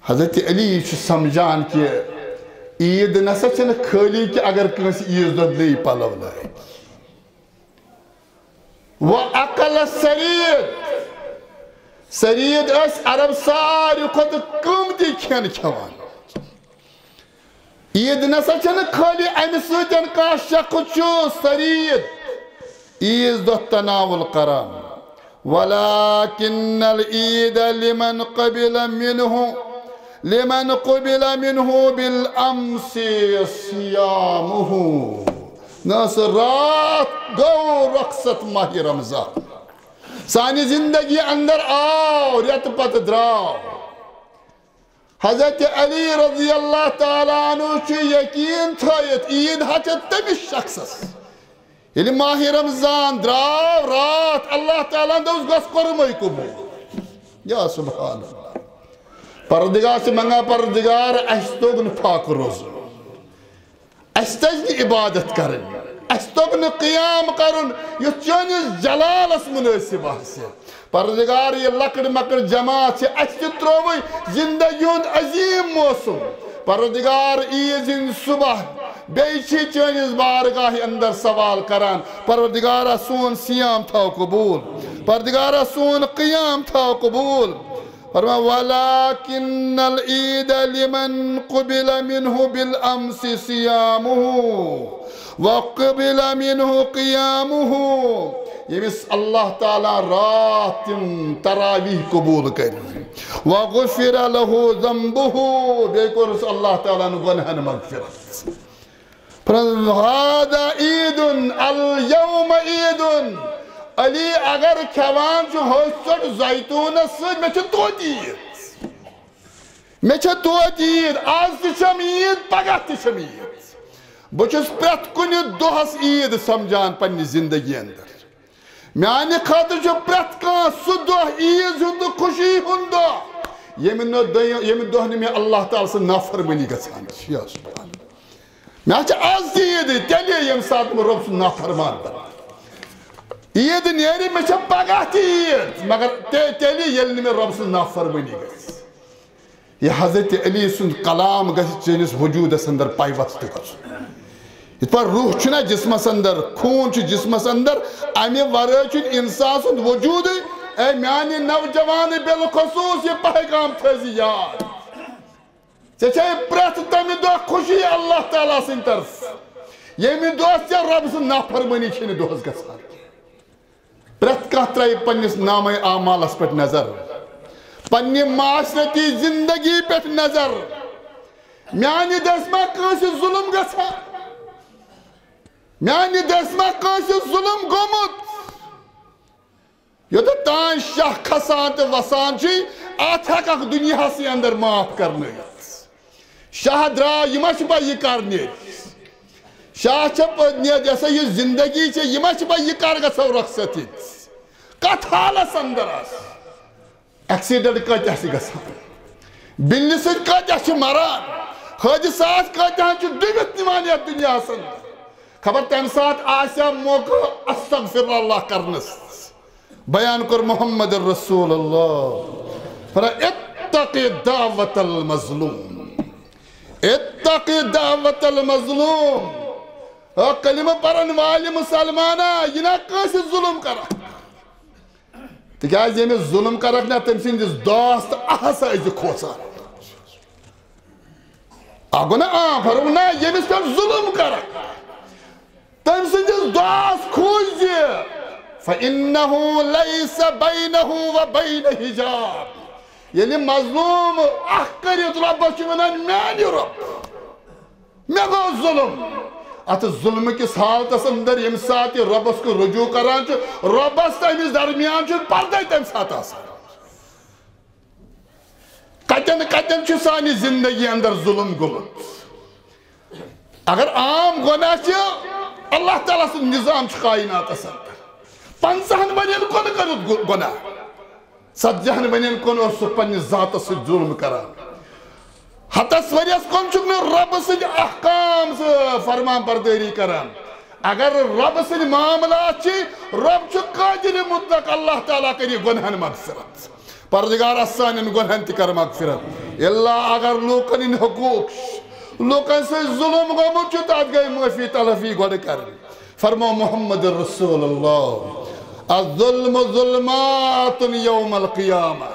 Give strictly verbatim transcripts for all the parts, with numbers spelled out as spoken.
حضرت علی چھُ سمجھان کہِ عیٖد نسا چھنہٕ خٲلی کہِ اگر کٲنٛسہِ عیٖذ دۄہ نٔے پلو لٲگۍ۔ وَأَكَلَ السَّرِيدَ۔ سرید ٲسۍ عرب ساروی کھۄتہٕ قۭمتی کھٮ۪ن کھٮ۪وان۔ عیٖد نسا چھنہٕ خٲلی امہِ سۭتۍ کانٛہہ شخص چھُ سرید عیٖذ دۄہ تناول کران۔ وَلَٰكِنَّ الْعِيدَ لِمَنْ قُبِلَ مِنْهُ، لِمَنْ قُبِلَ مِنْهُ بِالْأَمْسِ صِيَامُهُ۔ نہ سا راتھ گوٚو رخصت ماہِ رمضان۔ سانہِ زندگی اندر آو، رٮ۪تہٕ پتہٕ درٛاو۔ حضرت علی رضی اللہ تعالیٰ عنہ چھُ یقین تھٲیِتھ، عیٖد ہا چھِ تٔمِس شخصس۔ ییٚلہِ ماہِ رمضان درٛاو راتھ، اللہ تعالیٰ ہن دوٚپُس، گژھ کورمے قبول۔ یا سبحان اللہ۔ پروردگار چھِ منگان، پروردگار، اسہِ توٚگ نہٕ فاقہٕ روزُن۔ اسہِ تَزِ نہٕ عبادت کرٕنۍ، اسہِ توٚگ نہٕ قیام کرُن یُتھ چٲنِس جلالس منٲسب آسہِ۔ پروردگار، یہِ لۄکٕٹ مۄکٕٹ جماعت چھِ، اسہِ تہِ ترٛووٕے زندگی ہُنٛد عظیٖم موسم۔ پروردگار، عیٖد ہٕنٛدِ صبح بیٚیہِ چھِ چٲنِس بارگاہہِ اندر سوال کران، پروردگارا، سون صیام تھاو قبول، پروردگارا، سون قیام تھاو قبول۔ فرمان، وَلَٰكِنَّ الْعِيدَ لِمَنْ قُبِلَ مِنْهُ بِالْأَمْسِ صِيَامُهُ وَقُبِلَ مِنْهُ قِيَامُهُ۔ ییٚمِس اللہ تعالیٰ راتھ تِم تراویح قبول کرِ۔ وَغُفِرَ لَهُ ذَنْبُهُ۔ بیٚیہِ کوٚرُس اللہ تعالیٰ ہن گۄنہن مغفرت۔ فرمایا، هذا عيد، اليوم عيد۔ علی اگر کھٮ۪وان چھُ ہوٚژ ژوٚٹ زیتونس سۭتۍ، مےٚ چھِ توتہِ عیٖد۔ مےٚ چھِ توتہِ عیٖد، آز تہِ چھم عیٖد، پگاہ تہِ چھم عیٖد۔ بہٕ چھُس پرٛٮ۪تھ کُنہِ دۄہس عیٖد سمجھان پننہِ زندگی اندر۔ میانہِ خٲطرٕ چھُ پرٛٮ۪تھ کانٛہہ سُہ دۄہ عیٖد ہُنٛد تہٕ خوشی ہُنٛد دۄہ، ییٚمہِ نہٕ دوٚیِم، ییٚمہِ دۄہ نہٕ مےٚ اللہ تعالیٰ سٕنٛز نافرمٲنی گژھان چھِ۔ یا سبحان اللہ۔ مےٚ چھِ آز تہِ عیٖدٕے، تیٚلے ییٚمہِ ساتہٕ بہٕ رۄب سُنٛد نافرمان بنہٕ۔ عیٖد نیرِ، مےٚ چھےٚ پگاہ تہِ عیٖد، مگر تیٚلہِ ییٚلہِ نہٕ مےٚ رۄب سٕنٛز نافرمٲنی گژھِ۔ یہِ حضرت علی سُنٛد کلام گژھِ چٲنِس وجوٗدس اندر پیوست گژھُن۔ یِتھ پٲٹھۍ روح چھُنہ جسمس اندر، خوٗن چھُ جسمس اندر، امہِ ورٲے چھُنہٕ انسان سُنٛد وجوٗدٕے۔ اے میانہِ نوجوانہٕ، بالخصوص یہِ پیغام تھٲیزِ یاد۔ ژےٚ چھے پرٛٮ۪تھ تمہِ دۄہ خوشی اللہ تعالیٰ سٕنٛدِ طرفہٕ، ییٚمہِ دۄہ ژےٚ رۄب سٕنٛز نافرمٲنی چھنہٕ دۄہس گژھان۔ پرٛٮ۪تھ کانٛہہ ترٛاوِ پننِس نامہ اعمالس پٮ۪ٹھ نظر، پننہِ معاشرتی زندگی پٮ۪ٹھ نظر۔ میانہِ دٔسۍ ما کٲنٛسہِ ظلم گژھان؟ میانہِ دٔسۍ ما کٲنٛسہِ ظلم گوٚمُت؟ یوٚتتھ تام شاہ کھسان تہٕ وسان چھُے، اتھ ہٮ۪ککھ دُنیاہسٕے اندر معاف کرنٲوِتھ۔ شاہ درٛاو، یہِ ما چھُ پَے یہِ کر نیرِ؟ شاہ چھےٚ پٔتۍ نیرِ، یۄس سا یہِ زندگی چھےٚ، یہِ ما چھِ پَے یہِ کر گژھو رۄخصت ییٚتہِ؟ کتھ حالس اندر آسہِ؟ ایکسیڈنٹ کۭتیاہ چھِ گژھان؟ بِلہِ سۭتۍ کۭتیاہ چھِ مران؟ حٲدثات کۭتیاہ چھِ ڈُبِتھ نِوان یتھ دُنیاہس اندر؟ خبر تمہِ ساتہٕ آسیا موقعہٕ استغفر اللہ کرنس؟ بیان کوٚر محمد رسول اللہ۔ فرمایا، اتق دعوت المظلوم، اتق دعوت المظلوم۔ او کلمہٕ پرن والہِ مسلمانا، یہِ نہ کٲنٛسہِ ظلم کرکھ۔ تِکیازِ ییٚمِس ظلم کرکھ نہ، تٔمۍ سٕنٛدِس دۄہس تہٕ اَہس ٲسۍ زِ کھوژان۔ اکھ گوٚو نہ عام، فرموو نہ، ییٚمِس پٮ۪ٹھ ظلم کرکھ، تٔمۍ سٕنٛدِس دۄہس کھوٗژ زِ، فإنه ليس بينه وبين حجاب۔ ییٚلہِ مظلوم اکھ کٔرِتھ رۄبس چھُ ونان، میانہِ رۄب، مےٚ گوٚو ظلم۔ اتھ ظلمہٕ کِس حالتس اندر ییٚمہِ ساتہٕ یہِ رۄبس کُن رجوع کران چھُ، رۄبس تہٕ أمِس درمیان چھُ پردے تمہِ ساتہٕ آسان۔ کتٮ۪ن کتٮ۪ن چھُ سانہِ زندگی اندر ظلم گوٚمُت؟ اگر عام گۄناہ چھِ، اللہ تعالیٰ سُنٛد نظام چھُ کائناتس اندر۔ پنٛژاہن ؤرین کُن کٔرِتھ گۄ-، گۄناہ۔ ژتجی ہن ؤرین کُن اوس سُہ پننِس ذاتس سۭتۍ ظلم کران۔ ہتس ؤریس کُن چھُکھ نہٕ رۄبہٕ سٕنٛدۍ احکام سۭتۍ فرمان بردٲری کران۔ اگر رۄبہٕ سٕنٛدۍ معاملات چھِ، رۄب چھُ قادر مطلق، اللہ تعالیٰ کٔرِو گۄنہن مغفرت۔ پروردگارا، سانٮ۪ن گۄنہن تہِ کر مغفرت۔ الا اگر لوٗکن ہٕنٛدۍ حقوٗق چھِ، لوٗکن سۭتۍ ظلم گوٚمُت چھُ، تتھ گٔے معٲفی تلٲفی گۄڈٕ کرٕنۍ۔ فرموو محمد رسول اللہ، الظلم ظلمات یوم القیامہ۔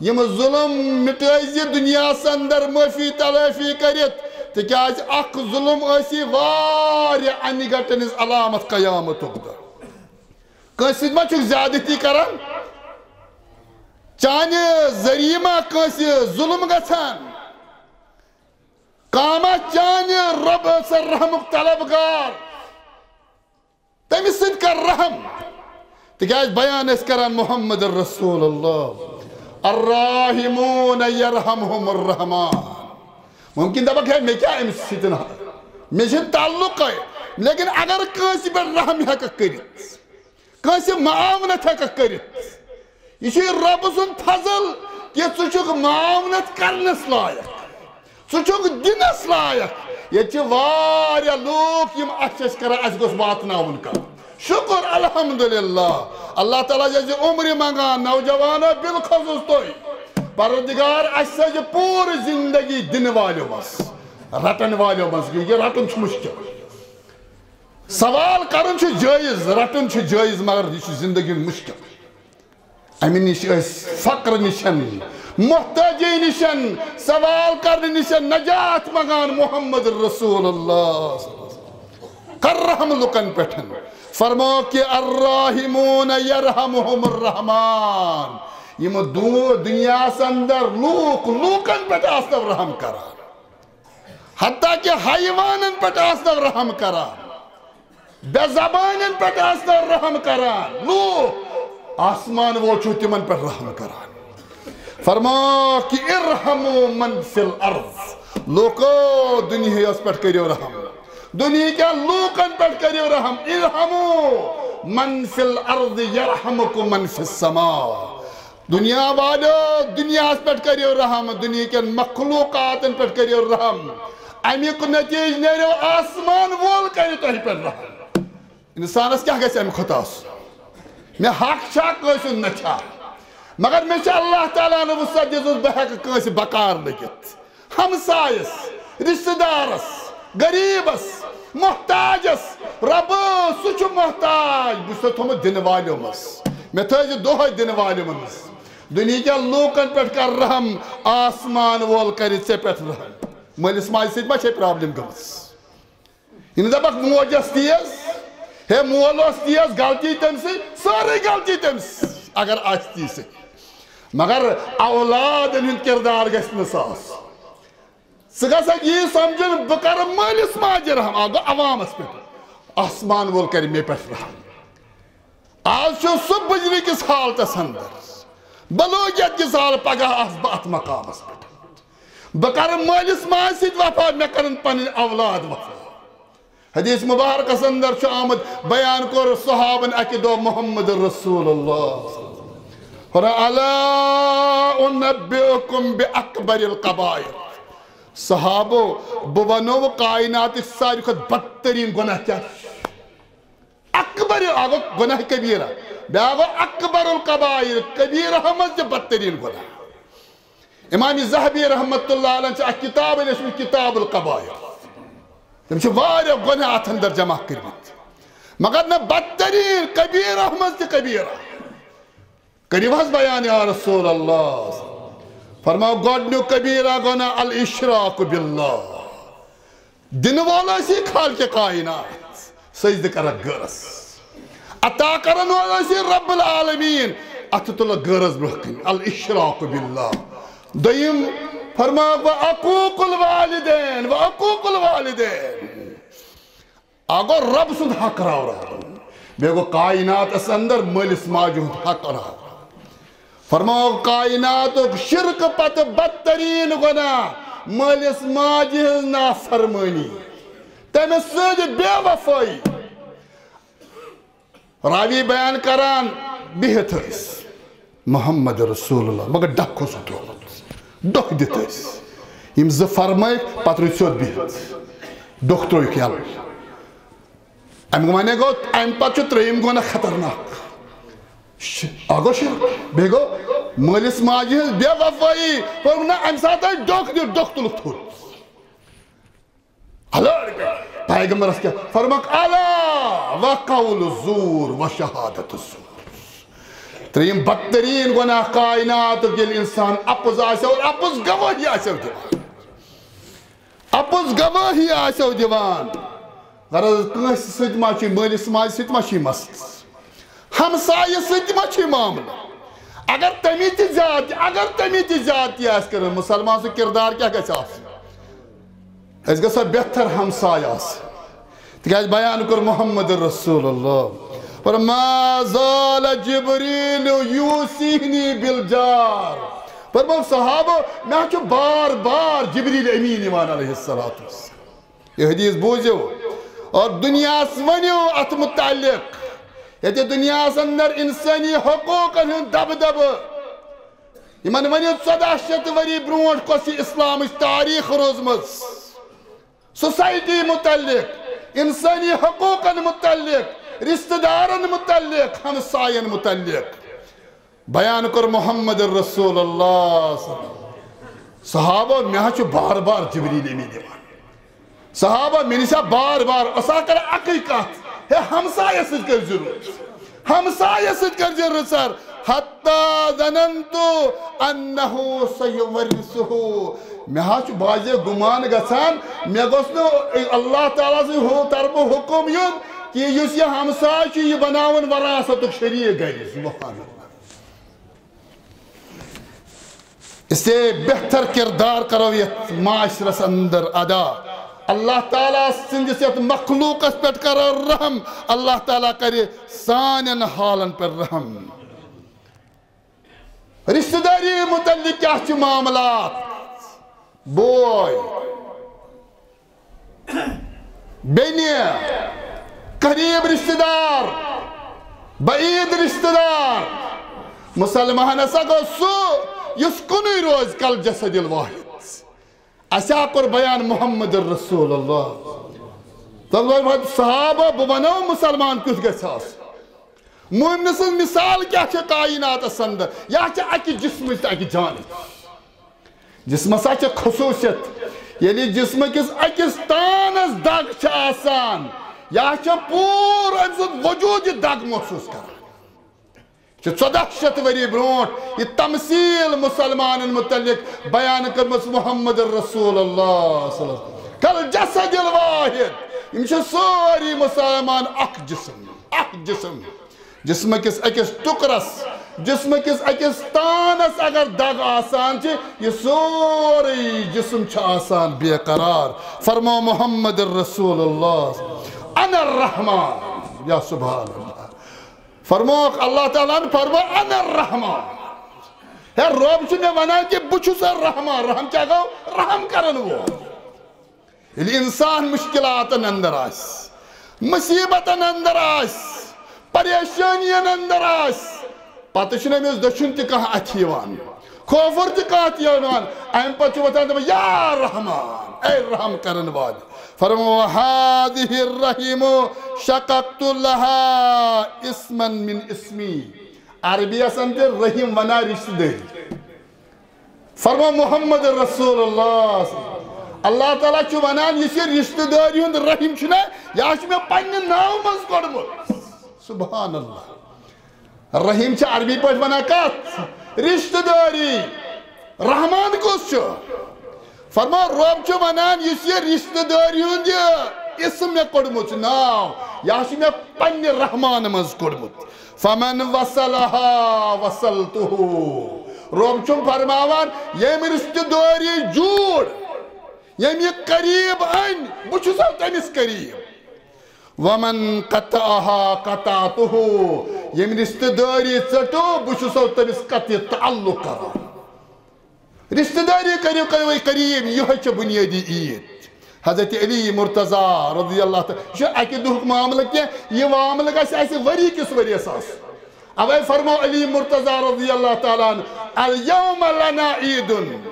یِم ظلم مٹٲے زِ دُنیاہس اندر معٲفی تلٲفی کٔرِتھ، تِکیازِ اکھ ظلم ٲسی واریاہ انہِ گٹن ہٕنٛز علامت قیامتُک دۄہ۔ کٲنٛسہِ سۭتۍ ما چھُکھ زیادتی کران؟ چانہِ ذٔریعہٕ ما کٲنٛسہِ ظلم گژھان؟ کانٛہہ ما چانہِ رۄبہٕ سٕنٛدِ رحمُک طلبگار؟ تٔمِس سۭتۍ کر رحم، تِکیازِ بیان ٲسۍ کران محمد رسول اللہ، الراحمون یرحمہم الرحمان۔ ممکن دپکھ ہے، مےٚ کیٛاہ أمِس سۭتۍ؟ مےٚ چھُنہٕ تعلقے، لیکن اگر کٲنٛسہِ پٮ۪ٹھ رحم ہٮ۪ککھ کٔرِتھ، کٲنٛسہِ معاونت ہٮ۪ککھ کٔرِتھ، یہِ چھُ رۄبہٕ سُنٛد فضل کہِ ژٕ چھُکھ معاونت کرنس لایق، ژٕ چھُکھ دِنس لایق۔ ییٚتہِ چھِ واریاہ لوٗکھ یِم اَسہِ چھِ أسۍ کران، اَسہِ گوٚژھ واتناوُن کانٛہہ۔ شُکر الحمدللہ، اللہ تعالیٰ چھِ اَسہِ عمرِ منٛگان، نوجوانو بالخصوص تُہۍ۔ پروردگار، اَسہِ سوزِ پوٗرٕ زندگی دِنہٕ والیو منٛز، رٹن والیو منٛز، یہِ رٹُن چھُ مُشکل۔ سوال کرُن چھُ جٲیز، رٹُن چھُ جٲیز، مگر یہِ چھُ زندگی ہُنٛد مُشکل۔ امہِ نِش ٲسۍ فقر نِشن، محتاجی نِشن، سوال کرنہٕ نِشن نجات منگان محمد رسول اللہ۔ کر رحم لُکن پٮ۪ٹھ۔ فرموو کہ الراحمون یرحمہم الرحمان۔ یِم دو-، دُنیاہس اندر لوٗکھ لوٗکن پٮ۪ٹھ آسنو رحم کران۔ حتیٰ کہ حیوانن پٮ۪ٹھ آسنو رحم کران، بے زبانن پٮ۪ٹھ آسنو رحم کران، لوٗکھ، آسمان وول چھُ تِمن پٮ۪ٹھ رحم کران۔ فرموو کہ ارحموا من فی الارض، لوٗکو، دُنیاہس پٮ۪ٹھ کٔرِو رحم، دُنیہکٮ۪ن لوٗکن پٮ۪ٹھ کٔرِو رحم۔ ارحموا من فی الارض یرحمکم من فی السماء۔ دُنیا والیو، دُنیاہس پٮ۪ٹھ کٔرِو رحم، دُنیہکٮ۪ن مخلوقاتن پٮ۪ٹھ کٔرِو رحم۔ امیُک نتیجہٕ نیرِو آسمان وول کرِ تۄہہِ پٮ۪ٹھ رحم۔ انسانس کیٛاہ گژھِ امہِ کھۄتہٕ آسُن؟ مےٚ حق چھا کٲنٛسہِ ہُنٛد نہ چھا؟ مگر مےٚ چھِ اللہ تعالیٰ ہن وسعت دِژمٕژ، بہٕ ہٮ۪کہٕ کٲنٛسہِ بکار لٔگِتھ۔ ہمسایس، رشتہٕ دارس، غریبس، محتاجس، رۄبہٕ، سُہ چھُ محتاج، بہٕ چھُسو تھوٚمُت دِنہٕ والیو منٛز، مےٚ تھٲیزِ دۄہے دِنہٕ والیو منٛز۔ دُنیہکٮ۪ن لوٗکن پٮ۪ٹھ کر رحم، آسمان وول کرِ ژےٚ پٮ۪ٹھ رحم۔ مٲلِس ماجہِ سۭتۍ ما چھے پرابلم گٔمٕژ؟ یِم دپکھ موج ٲس تیز، ہے مول اوس تیز، غلطی تٔمۍ سٕے، سٲرٕے غلطی تٔمۍ سٕے، اگر آسہِ تی سٕے۔ مگر اولادن ہُنٛد کردار گژھِ نہٕ سُہ آسُن۔ ژٕ گژھکھ یی سمجھُن، بہٕ کرٕ مٲلِس ماجہِ رحم، اکھ گوٚو عوامس پٮ۪ٹھ، آسمان وول کرِ مےٚ پٮ۪ٹھ رحم۔ آز چھُ سُہ بجرِ کِس حالتس اندر، بلوغیت کِس حال، پگاہ آسہٕ بہٕ اتھ مقامس پٮ۪ٹھ۔ بہٕ کرٕ مٲلِس ماجہِ سۭتۍ وفا، مےٚ کرن پنٕنۍ اولاد وفا۔ حدیث مبارکس اندر چھُ آمُت، بیان کوٚر صحابن اکہِ دۄہ محمد رسول اللہ، فرمایا، الا انبئکم باکبر الکبائر۔ صحابو، بہٕ ونو کائناتٕکۍ ساروی کھۄتہٕ بدترین گۄناہ کیٛاہ چھُ؟ اکبر، اکھ گوٚو گۄناہ کبیرہ، بیٛاکھ گوٚو اکبر الکبائر، کبیرہ منٛز تہِ بدترین گۄناہ۔ امام ذہبی رحمت اللہ علیہ چھِ اکھ کتاب لیچھمٕژ، کتاب الکبائر۔ تٔمۍ چھِ واریاہ گۄناہ اتھ اندر جمع کٔرمٕتۍ، مگر نہ بدترین، کبیرہ منٛز تہِ کبیرہ۔ کٔرِو حظ بیان یا رسول اللہ۔ فرماو، گۄڈنیُک کبیرہ گۄناہ الاشراک باللہ۔ دِنہٕ وول ٲسی خالقِ کائنات، سجدٕ کرکھ غٲرس۔ عطا کرن وول ٲسی رب العالمین، اتھٕ تُلکھ غٲرس برونٛہہ کنہِ۔ الاشراک باللہ۔ دوٚیِم فرماو، و عقوق الوالدین، و عقوق الوالدین۔ اکھ گوٚو رب سُنٛد حق راوراوُن، بیٚیہِ گوٚو کائناتس اندر مٲلِس ماجہِ ہُنٛد حق راوراوُن۔ فرماو، کائناتُک شرکہٕ پتہٕ بدترین گۄناہ مٲلِس ماجہِ ہٕنٛز نافرمٲنی، تٔمِس سۭتۍ بے وفٲیی۔ راوی بیان کران، بِہِتھ ٲسۍ محمد رسول اللہ، مگر ڈکھ اوس ترٛوومُت، ڈۄکھ دِتھ ٲسۍ۔ یِم زٕ فرمٲے، پتہٕ روٗدۍ سیوٚد بِہِتھ، ڈۄکھ ترٛووُکھ یَلہٕ۔ اَمیُک معنی گوٚو، اَمہِ پتہٕ چھُ ترٛیٚیِم گۄناہ خطرناک۔ ش-، اکھ گوٚو شرک، بیٚیہِ گوٚو مٲلِس ماجہِ ہٕنٛز بے وفٲیی۔ کوٚرُکھ نہ، اَمہِ ساتہٕ آسہِ ڈوٚکھ دیُن، ڈوٚکھ تُلُکھ تھوٚد۔ الرٹ گٔے۔ پیغمبرس کیٛاہ فرمووُکھ؟ الا و قول زور و شہادت زور۔ ترٛیٚیِم بدترین گۄناہ کائناتُک، ییٚلہِ انسان اپُز آسہِ اور اپُز گوٲہی آسہِ دِوان۔ اپُز گوٲہی آسہِ دِوان۔ غرض، کٲنٛسہِ سۭتۍ ما چھُ، مٲلِس ماجہِ سۭتۍ ما چھُ مسلہٕ؟ ہمسایہِ سۭتۍ تہِ ما چھُ معاملہٕ؟ اگر تٔمۍ تہِ زیادتی، اگر تٔمۍ تہِ زیادتی آسہِ کٔرمٕژ، مُسلمان سُنٛد کِردار کیٛاہ گژھِ آسُن؟ أسۍ گژھو بہتر ہمسایہِ آسٕنۍ۔ تِکیٛازِ بیان کوٚر محمد رسول اللہ۔ فرموو، "ما زال جبریل یوصینی بالجار۔" فرموو صحابو، مےٚ چھُ بار بار جبریل امین یِوان علیہ الصلوۃ والسلام۔ یہِ حدیث بوٗزِو اور دُنیاہَس ؤنِو اَتھ مُتعلِق۔ ییٚتہِ دُنیاہَس اندر اِنسٲنی حقوٗقَن ہُنٛد دبدبہٕ، یِمَن ؤنِو ژۄداہ شیٚتھ ؤری برونٛٹھ کۄس چھِ اِسلامٕچ تاریٖخ روٗزمٕژ، سوسایٹی مُتعلِق، اِنسٲنی حقوٗقَن مُتعلِق، رِشتہٕ دارَن مُتعلِق، ہمسایَن مُتعلِق۔ بیان کوٚر محمد رسول اللہ صلی اللہ علیہ وسلم۔ صحابہ، مےٚ حظ چھُ بار بار جبریل امین یِوان۔ صحابہ، مےٚ نِش چھا بار بار، أسۍ ہا کران اکٕے کتھ، ہے، ہمسایس سۭتۍ کٔرۍ زِ رُت، ہمسایس سۭتۍ کٔرۍ زِ رٕژر۔ حتی ظننت انہ سیورثہ۔ مےٚ حظ چھُ بعضے گُمان گژھان، مےٚ گوٚژھ نہٕ اللہ تعالیٰ سٕنٛدِ ہُہ طرفہٕ حُکم یُن کہِ یُس یہِ ہمساے چھُ، یہِ بناوُن وراثتُک شریٖک گرِ۔ سبحان اللہ۔ اس لیے بہتر کردار کرو یتھ معاشرس اندر ادا۔ اللہ تعالیٰ سٕنٛدِس یتھ مخلوقس پٮ۪ٹھ کرو رحم۔ اللہ تعالیٰ کرِ سانٮ۪ن حالن پٮ۪ٹھ رحم۔ رشتہ داری متعلق کیا چھِ معاملات؟ بوے، بیٚنہِ، قریب رشتہ دار، بعید رشتہ دار۔ مسلمان ہسا گوٚو سُہ یُس کُنُے روزِ، کل جسد الواحد۔ اسہِ ہا کوٚر بیان محمد رسول اللہ۔ تہٕ وۄنۍ وۄنۍ صحابہ، بہٕ ونو مسلمان کیُتھ گژھِ آسُن۔ مومنہٕ سٕنٛز مثال کیٛاہ چھِ کائناتس اندر؟ یا چھِ اکہِ جسمٕچ تہٕ اکہِ جانٕچ۔ جسمس ہا چھِ خصوٗصیت، ییٚلہِ جسمہٕ کِس أکِس تانس دگ چھِ آسان، یا چھِ پوٗرٕ أمۍ سُنٛد وجوٗد یہِ دگ محسوٗس کران۔ چھِ ژۄداہ شیٚتھ ؤری برونٛٹھ یہِ تمثیل مسلمانن متعلق بیان کٔرمٕژ محمد رسول اللہ صلی اللہ علیہ وسلم۔ کل جسد الواحد، یِم چھِ سٲری مسلمان اکھ جسم، اکھ جسم۔ جسمہٕ کِس أکِس ٹُکرَس، جسمہٕ کِس أکِس تانَس اگر دگ آسان چھِ، یہِ سورُے جسم چھُ آسان بے قرار۔ فرموو محمد رسول اللہ، "انا الرحمن"۔ یا سبحان اللہ۔ فرمووُکھ اللہ تعالیٰ ہَن، فرموو، "انا الرحمن"۔ ہے، رۄب چھُ مےٚ وَنان کہِ بہٕ چھُس الرحمن۔ رحم کیٛاہ گوٚو؟ رحم کرن وول۔ ییٚلہِ انسان مشکلاتن اندر آسہِ، مصیبتن اندر آسہِ، پریشانین اندر آسہِ، پتہٕ چھُنہٕ أمِس دٔچھُن تہِ کانٛہہ اتھِ یِوان، کھوفُر تہِ کانٛہہ اتھِ یِوان۔ امہِ پتہٕ چھُ وۄتھان دپان، "یا رحمان، اے رحم کرن وٲلۍ۔" فرموو، "هذه الرحم شققت لها اسما من اسمی۔" عربی آسان تہِ رحیم ونان رشتہٕ دٲری۔ فرموو محمد رسول اللہ۔ اللہ تعالیٰ چھُ ونان، یُس یہِ رشتہٕ دٲری ہُنٛد رحم چھُنہ، یہِ ہا چھُ مےٚ پننہِ ناوٕ منٛز کوٚڑمُت۔ سبحان اللہ۔ رحم چھِ عربی پٲٹھۍ ونان کتھ؟ رشتہٕ دٲری۔ رحمان کُس چھُ؟ فرموو، رۄب چھُ ونان، یُس یہِ رشتہٕ دٲری ہُنٛد یہِ اسم مےٚ کوٚڑمُت چھُ، ناو، یہِ ہا چھُ مےٚ پننہِ رحمان منٛز کوٚڑمُت۔ فمن وصلها وصلته۔ رۄب چھُم فرماوان، ییٚمۍ رشتہٕ دٲری جوٗڑ، ییٚمۍ یہِ قریب أنۍ، بہٕ چھُسو تٔمِس قریب۔ ومن قطعها قطعته۔ ییٚمۍ رشتہٕ دٲری ژٔٹو، بہٕ چھُسو تٔمِس قطع تعلق کران۔ رشتہٕ دٲری کٔرِو، کٔرِو قریب، یِہوٚے چھِ بُنیٲدی عیٖد۔ حضرت علی مرتضیٰ رضی اللہ تعالیٰ، یہِ چھُ اَکہِ دۄہُک معاملہٕ کینٛہہ، یہِ معاملہٕ گژھِ اَسہِ ؤری کِس ؤریَس آسُن۔ اَوَے فرموو علی مرتضیٰ رضی اللہ تعالیٰ عنہ، "الیوم لنا عیدن"،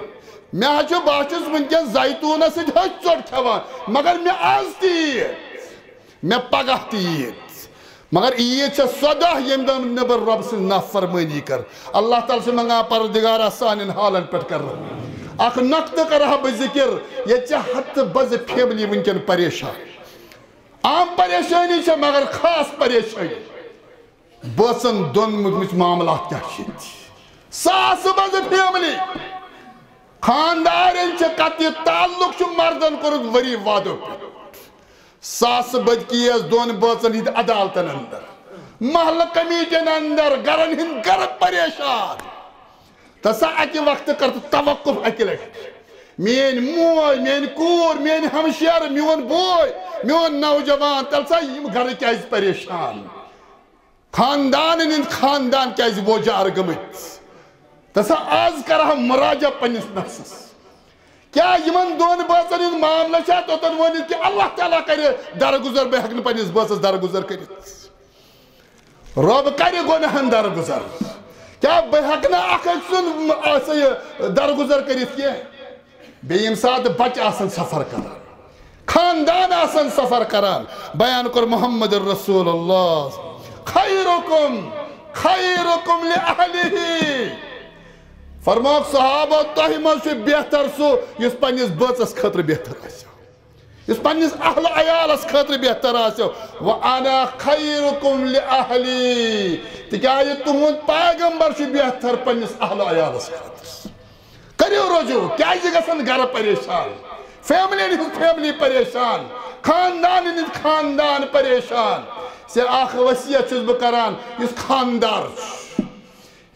مےٚ حظ چھُ، بہٕ حظ چھُس وٕنکیٚن زیتوٗنَس سۭتۍ ہۄچھ ژوٚٹ کھٮ۪وان، مگر مےٚ آز تہِ عیٖد۔ مےٚ پگاہ تہِ عیٖد۔ مگر عیٖد چھےٚ سۄ دۄہ ییٚمہِ دۄہ نہٕ بہٕ رۄب سٕنٛز نافرمٲنی کَرٕ۔ اللہ تعالیٰ چھُ منٛگان، پروردگارا، سانٮ۪ن حالن پٮ۪ٹھ کر رحم۔ اکھ نۄقطہٕ کرٕ ہا بہٕ ذِکِر، ییٚتہِ چھِ ہتہٕ بزٕ فیملی وٕنکٮ۪ن پریشان۔ عام پریشٲنی چھےٚ، مگر خاص پریشٲنی بٲژن دۄن مُتمٕتۍ معاملات کیٛاہ چھِ ییٚتہِ۔ ساسہٕ بزٕ فیملی، خاندارن چھِ قطعی تعلق چھُ مردن کوٚرمُت ؤری وادو پٮ۪ٹھ۔ ساسہٕ بٔدۍ کیس دۄن بٲژن ہٕنٛدۍ عدالتن اندر، محلہٕ کمیٹین اندر، گرن ہٕنٛدۍ گرٕ پریشان۔ تہٕ سا اکہِ وقتہٕ کر تہٕ توقف اکہِ لٹہِ۔ میٲنۍ موج، میٲنۍ کوٗر، میٲنۍ ہمشیرٕ، میون بوے، میون نوجوان، تیٚلہِ سا یِم گرٕ کیازِ پریشان؟ خاندانن ہٕنٛدۍ خاندان کیازِ وۄجار گٔمٕتۍ؟ تہٕ سا آز کرٕ ہا مراجعہ پننِس نفسس۔ کیٛاہ یِمن دۄن بٲژن ہُنٛد معاملہٕ چھا توٚتن وٲتِتھ کہِ اللہ تعالیٰ کرِ درگُزر، بہٕ ہٮ۪کہٕ نہٕ پننِس بٲژس درگُزر کٔرِتھ؟ رۄب کرِ گۄناہن درگُزر۔ کیٛاہ بہٕ ہٮ۪کہٕ نہٕ اکھ أکۍ سُنٛد، م-، سا یہِ درگُزر کٔرِتھ کینٛہہ؟ بیٚیہِ ییٚمہِ ساتہٕ بچہٕ آسن سفر کران، خاندان آسن سفر کران، بیان کوٚر محمد رسول اللہ، خیرکم خیرکم لأہلہ۔ فرمووُکھ صحابہ، تۄہہِ منٛز چھُ بہتر سُہ یُس پننِس بٲژس خٲطرٕ بہتر آسہِ، یُس پننِس اہل عیالس خٲطرٕ بہتر آسہِ۔ وانا خیرکم لأہلی، تِکیازِ تُہُنٛد پیغمبر چھُ بہتر پننِس اہل عیالس خٲطرٕ۔ کٔرِو رجوع، کیازِ گژھن گرٕ پریشان، فیملی ہٕنٛز فیملی پریشان، خاندان ہٕنٛدۍ خاندان پریشان؟ ژےٚ اکھ وصیت چھُس بہٕ کران، یُس خاندار چھُ،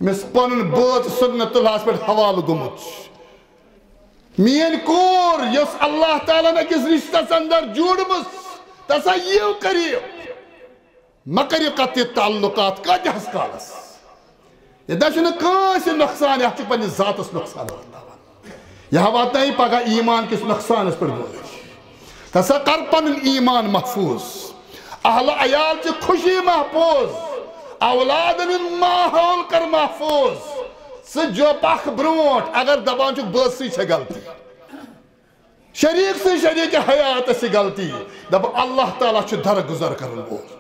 ییٚمِس پنُن بٲژ سُنتُ اللہس پٮ۪ٹھ حوالہٕ گوٚمُت چھُ، میٲنۍ کوٗر یۄس اللہ تعالیٰ ہن أکِس رشتس اندر جوٗڑمٕژ، تسا یِیِو قریب۔ مہ کٔرِو قطع تعلقات کۭتِہس کالس۔ ییٚتہِ نہ چھُنہٕ کٲنٛسہِ نۄقصان، یتھ چھُ پننِس ذاتس نۄقصان واتناوان۔ یہِ ہا واتنایہِ پگاہ ایمان کِس نۄقصانس پٮ۪ٹھ گوٚو۔ تسا کر پنُن ایمان محفوظ، اہل عیال چہِ خوشی محفوظ، اولادن ہُنٛد ماحول کر محفوظ۔ ژٕ جو پکھ برونٛٹھ، اگر دپان چھُکھ بٲژسٕے چھےٚ غلطی، شریک سٕنٛز شریک حیاتس چھِ غلطی، دپان اللہ تعالیٰ چھُ درگُزر کرن وول۔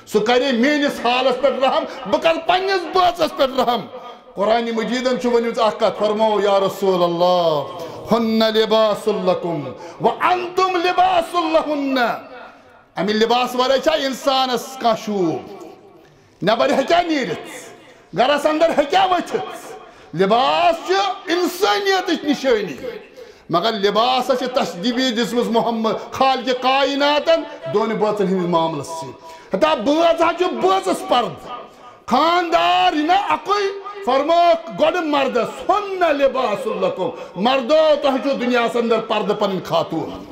سُہ کرِ میٲنِس حالس پٮ۪ٹھ رحم، بہٕ کرٕ پننِس بٲژس پٮ۪ٹھ رحم۔ قرآن مجیدن چھُ ؤنمٕژ اکھ کتھ، فرموو، یا رسول اللہ، ہن لباس لکم و انتم لباس لہن۔ امہِ لباس ورٲے چھا انسانس کانٛہہ شوٗب؟ نٮ۪بر ہیٚکیٛاہ نیٖرِتھ؟ گرس اندر ہیٚکیٛاہ ؤتھِتھ؟ لباس چھُ انسٲنیتٕچ نشٲنی، مگر لباسس چھِ تشبیہ دِژمٕژ محمد خالق کائناتن دۄن بٲژن ہٕنٛدِس معاملس سۭتۍ۔ ہتا بٲژ ہا چھُ بٲژس پردٕ، خاندار یہِ نہ اکُے، فرمووُکھ گۄڈٕ مردس، ہن لباس لکم، مردو تۄہہِ چھُو دُنیاہس اندر پردٕ پنٕنۍ خاتوٗن۔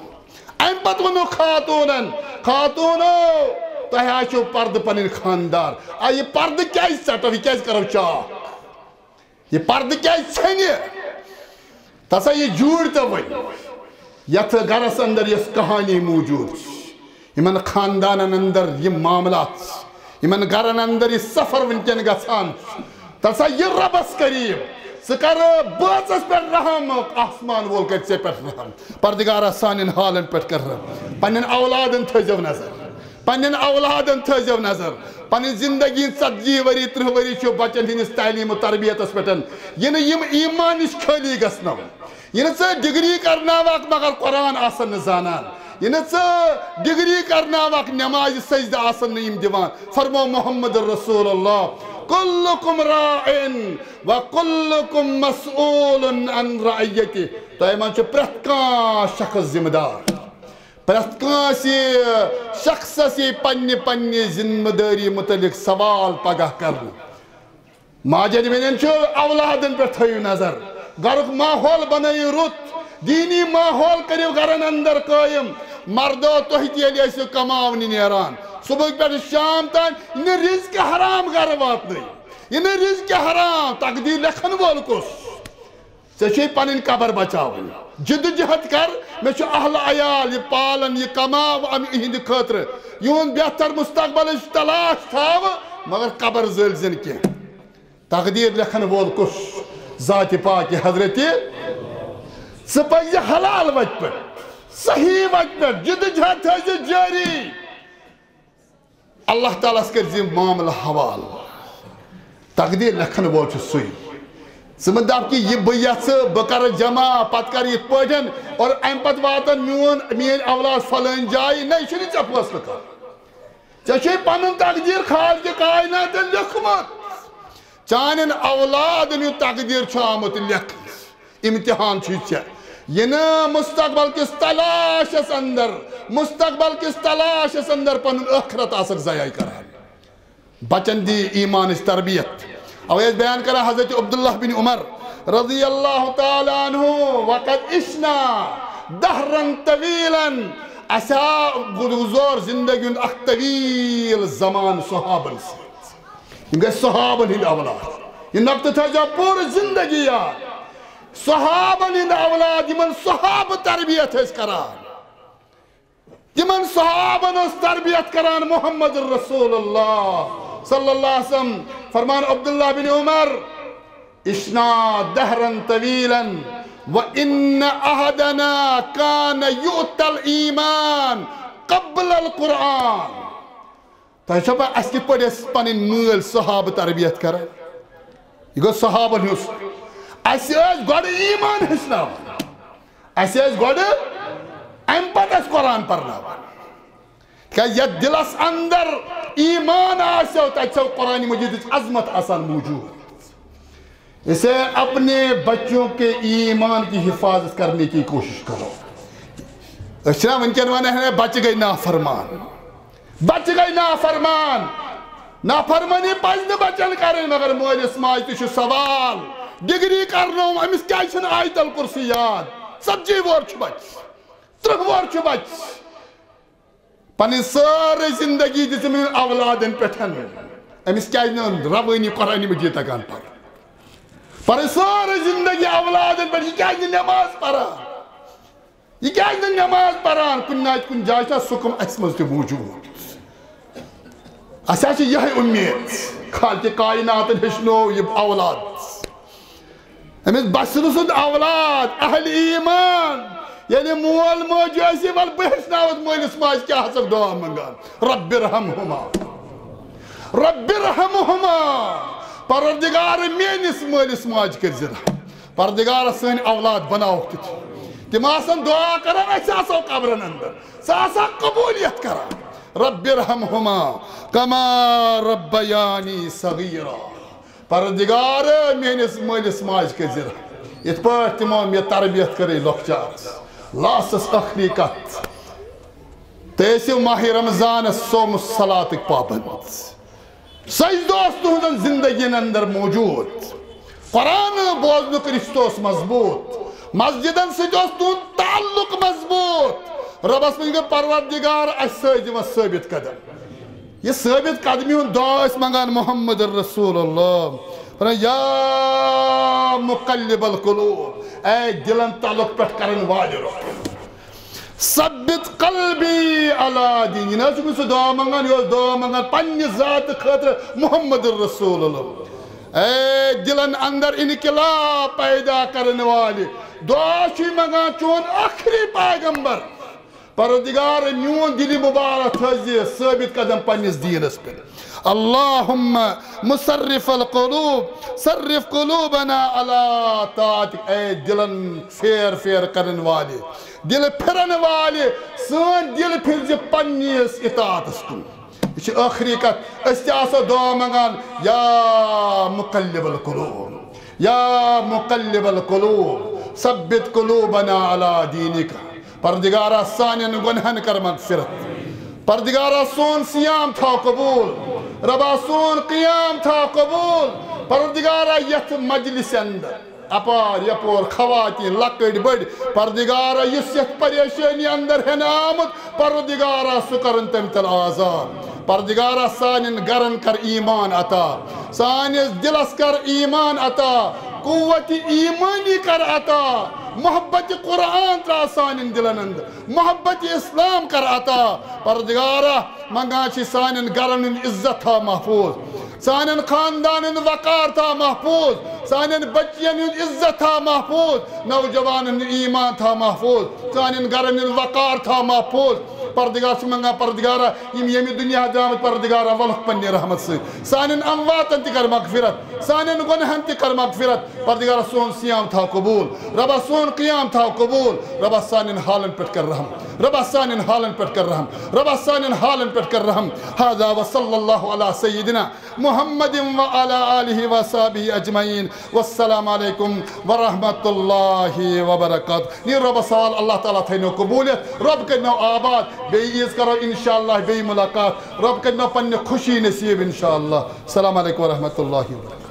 امہِ پتہٕ ووٚنُکھ خاتوٗنن، خاتوٗنو، تۄہہِ آسیو پردٕ پنٕنۍ خاندار۔ آ، یہِ پردٕ کیازِ ژٹو، یہِ کیازِ کرو چاک؟ یہِ پردٕ کیازِ ژھیٚنہِ؟ تسا یہِ جوٗڑ تہٕ وۄنۍ یتھ گرس اندر یۄس کہانی موٗجوٗد چھِ، یِمن خاندانن اندر یِم معاملات، یِمن گرن اندر یہِ سفر وٕنکیٚن گژھان چھُ، تسا یہِ رۄبس قریب، ژٕ کر بٲژس پٮ۪ٹھ رحم، آسمان وول کرِ ژےٚ پٮ۪ٹھ رحم۔ پردگارا، سانٮ۪ن حالن پٮ۪ٹھ کر رحم، پننٮ۪ن اولادن تھٲیزیو نظر، پننٮ۪ن اولادن تھٲیزیو نظر۔ پنٕنۍ زندگی ژتجی ؤری، ترٕٛہ ؤری چھُ بچن ہٕنٛدِس تعلیٖم و تربیتس پٮ۪ٹھ، یہِ نہٕ یِم ایٖمان نِش خٲلی گژھنو۔ یہِ نہٕ ژٕ ڈگری کرناوکھ مگر قرآن آسن نہٕ زانان۔ یہِ نہٕ ژٕ ڈگری کرناوکھ، نمازِ سجدٕ آسن نہٕ یِم دِوان۔ فرمو محمد رسول اللہ، کلکم راعن و کلکم مسئول عن رعیتہ۔ تۄہہِ منٛز چھُ پرٛٮ۪تھ کانٛہہ شخص ذمہٕ دار۔ پرٛٮ۪تھ کٲنٛسہِ شخصس یی پننہِ پننہِ ذمہٕ دٲری متعلق سوال پگاہ کرنہٕ۔ ماجن بیٚنٮ۪ن چھُ اولادن پٮ۪ٹھ تھٲیِو نظر، گرُک ماحول بنٲیِو رُت، دیٖنی ماحول کٔرِو گرن اندر قٲیِم۔ مردو، تُہۍ تہِ ییٚلہِ ٲسِو کماونہِ نیران، صبحٕکۍ پٮ۪ٹھٕ شام تام، یہِ نہٕ رزقہِ حرام گرٕ واتنٕے، یہِ نہٕ رزقہِ حرام، تقدیٖر لیکھن وول کُس؟ ژےٚ چھے پنٕنۍ قبر بچاوٕنۍ۔ جدوجہد کر، مےٚ چھُ اہل عیال، یہِ پالن، یہِ کماو امہِ، اِہِنٛدِ خٲطرٕ۔ یِہُنٛد بہتر مستقبلٕچ تلاش تھاو، مگر قبر زٲلۍ زٮ۪ن کینٛہہ۔ تقدیٖر لیکھن وول کُس؟ ذاتِ پاکہِ حضرتِ۔ ژٕ پزِ حلال وتہِ پٮ۪ٹھ، صحیح وتہِ پٮ۪ٹھ، جدوجہد تھٲیزِ جٲری۔ اللہ تعالیٰ ہس کٔرۍ زِ معاملہٕ حوالہٕ۔ تقدیٖر لیکھن وول چھُ سُے۔ ژٕ مہٕ دپ کہِ یہِ بہٕ یژھٕ، بہٕ کرٕ جمع، پتہٕ کرٕ یِتھ پٲٹھۍ، اور امہِ پتہٕ واتن میون، میٲنۍ اولاد فلٲنۍ جایہِ۔ نہ، یہِ چھُنہٕ ژےٚ فٲصلہٕ کرُن۔ ژےٚ چھُے پنُن تقدیٖر خالقِ کائناتن لیوٚکھمُت۔ چانٮ۪ن اولادن ہُنٛد تقدیٖر چھُ آمُت لیکھنہٕ۔ امتحان چھُے ژےٚ۔ یہِ نہٕ مستقبل کِس تلاشس اندر، مستقبل کِس تلاشس اندر پنُن ٲخرت آسکھ ضایع کران۔ بچن دی ایمانٕچ تربیت۔ اوے ٲسۍ بیان کران حضرت عبداللہ بن عمر رضی اللہ تعالیٰ عنہ، وقد عشنا دہرا طویلا، اسہِ آو گُزور زندگی ہُنٛد اکھ طویل زمان صحابن سۭتۍ۔ یِم گٔے صحابن ہٕنٛدۍ اولاد۔ یہِ نۄقطہٕ تھٲیزیو پوٗرٕ زندگی یاد۔ صحابن ہٕنٛدۍ اولاد، یِمن صحابہٕ تربیت ٲسۍ کران، تِمن صحابن ٲس تربیت کران محمد رسول اللہ صلی اللہ علیہ وسلم۔ فرمان عبداللہ بن عمر، عشنا دہرا طویلا وان احدنا کان یؤتی الایمان قبل القرآن۔ تۄہہِ چھا پَے اَسہِ کِتھ پٲٹھۍ ٲسۍ پَنٕنۍ مٲلۍ صحابہٕ تربیت کران؟ یہِ گوٚو صحابن ہُنٛد۔ اَسہِ ٲسۍ گۄڈٕ ایمان ہیٚچھناوان۔ اَسہِ ٲسۍ گۄڈٕ، اَمہِ پتہٕ ٲسۍ قرآن پرناوان۔ تِکیٛازِ یَتھ دِلس اندر ایمان آسیو، تَتہِ چھو قرآن مجیدٕچ عظمت آسان موجود۔ اسے اپنے بچوں کے ایمان کی حفاظت کرنے کی کوشش کرو۔ أسۍ چھِنا وٕنکٮ۪ن وَنان، ہے، بچہِ گٔے نافرمان، بچہِ گٔے نافرمان۔ نافرمٲنی پَزِ نہٕ بچن کرٕنۍ، مگر مٲلِس ماجہِ تہِ چھُ سوال، ڈگری کرنوو، أمِس کیٛازِ چھُنہٕ آیت الکرسی یاد؟ ژتجی وُہُر چھُ بچہِ، ترٕٛہ وُہُر چھُ بچہِ۔ پنٕنۍ سٲرٕے زندگی دِژ أمۍ اولادن پٮ۪ٹھ۔ أمِس کیٛازِ نہٕ روٲنی قرآن مجید تگان پرُن؟ پنٕنۍ سٲرٕے زندگی اولادن پٮ۪ٹھ، یہِ کیٛازِ نہٕ نماز پران؟ یہِ کیٛازِ نہٕ نماز پران؟ کُنہِ نتہٕ کُنہِ جایہِ چھا سُہ کم اَسہِ منٛز تہِ موجود؟ اَسہِ حظ چھِ یِہے اُمید، خالقِ کائناتن ہیٚچھنوو یہِ اولاد۔ أمِس بچہٕ سُنٛد اولاد، اہل ایمان، ییٚلہِ مول موج آسہِ، وَلہٕ بہٕ ہیٚچھناوَتھ مٲلِس ماجہِ کیٛاہ ہسا دُعا منٛگان۔ رب ارحمہما، رب ارحمہما، پروردگار میٲنِس مٲلِس ماجہِ کٔرۍ زِ رحم۔ پروردگار سٲنۍ اولاد بناوکھ تِتھۍ، تِم آسن دُعا کران، أسۍ آسو قبرن اندر، ژٕ آسکھ قبولیت کران۔ رب ارحمہما کما ربیانی صغیرا۔ پروردگار، میٲنِس مٲلِس ماجہِ کٔرۍ زِ رحم، یِتھ پٲٹھۍ تِمو مےٚ تربیت کٔرٕے لۄکچارس۔ لاسٹس ٲخری کتھ، تُہۍ ٲسِو ماہِ رمضانس صوم و صلاتٕکۍ پابند۔ سجدٕ اوس تُہنٛزن زندگین اندر موجود۔ قرآن بوزنُک رشتہٕ اوس مضبوط۔ مسجدن سۭتۍ اوس تُہنٛد تعلق مضبوط۔ رۄبس منٛز گوٚو، پروردگار، اسہِ سۭتۍ دِوان ثٲبت قدم۔ یہِ ثٲبت قدمی ہُنٛد دعا ٲسۍ منٛگان محمد رسول اللہ۔ ونان، یا مقلب القلوب، اے دلن تعلق پٮ۪ٹھ کرن والہِ رۄب، ثبت قلبی علی دینک۔ یہِ نہ حظ چھُنہٕ سُہ دعا منٛگان، یہِ اوس دعا منٛگان پننہِ ذاتہٕ خٲطرٕ محمد رسول اللہ۔ اے دلن اندر انقلاب پیدا کرن والہِ، دعا چھُے منٛگان چون ٲخری پیغمبر۔ پروردگار، میون دِلہِ مُبارک تھٲوزِ ثٲبت قدم پننِس دیٖنس پٮ۪ٹھ۔ اللہم مصرف القلوب، صرف قلوبنا علی طاعتک۔ اے دِلن پھیر پھیر کرن والہِ، دِلہٕ پھِرن والہِ، سٲنۍ دِل پھِرزِ پننِس اطاعتس کُن۔ یہِ چھِ ٲخری کتھ۔ أسۍ تہِ آسو دعا منٛگان، یا مقلب القلوب، یا مقلب القلوب، ثبت قلوبنا علی دینک۔ پروردگارا، سانٮ۪ن گۄنہن کر مغفرت۔ پروردگارا، سون صیام تھاو قبول۔ رۄبا، سون قیام تھاو قبول۔ پروردگارا، یتھ مجلس اندر اپار یپور، خواتین، لۄکٕٹۍ بٔڑۍ، پروردگارا، یُس یتھ پریشٲنی اندر ہٮ۪نہٕ آمُت، پروردگارا، سُہ کرن تمہِ تل آزاد۔ پروردگارا، سانٮ۪ن گرن کر ایمان عطا، سٲنِس دلس کر ایمان عطا، قوت ایمانی کر عطا، محبت قرآن تراو سانٮ۪ن دلن اندر، محبت اسلام کر عطا۔ پروردگارا، منگان چھِ سانٮ۪ن گرن ہُنٛد عزت تھاو محفوظ، سانٮ۪ن خاندانن وقار تھاو محفوظ، سانٮ۪ن بچین ہُنٛد عزت تھاو محفوظ، نوجوانن ہُنٛد ایمان تھاو محفوظ، سانٮ۪ن گرن ہُنٛد وقار تھاو محفوظ۔ پردگار چھِ منٛگان، پردگارا، یِم ییٚمہِ دُنیا درٛامٕتۍ، پردگارا، ولُکھ پننہِ رحمت سۭتۍ۔ سانٮ۪ن امواتن تہِ کر مغفرت، سانٮ۪ن گۄنہن تہِ کر مغفرت۔ پردگارا، سون صیام تھاو قبول، ربا، سون قیام تھاو قبول، ربا، سانٮ۪ن حالن پٮ۪ٹھ کر رحم، ربا، سانٮ۪ن حالن پٮ۪ٹھ کر رحم، ربا، سانٮ۪ن حالن پٮ۪ٹھ کر رحم۔ هذا وصلى الله على سيدنا محمد وعلى آله وصحبه أجمعين۔ والسلام عليكم ورحمة الله وبركاته۔ نیر رۄبس حوال، اللہ تعالیٰ تھٲینو قبوٗلیت، رۄب کٔرنو آباد۔ بیٚیہِ عیٖز کرو انشاءاللہ بیٚیہِ مُلاقات، رۄب کٔرنو پننہِ خوشی نصیٖب انشاءاللہ۔ السلام عليكم ورحمة الله وبركاته۔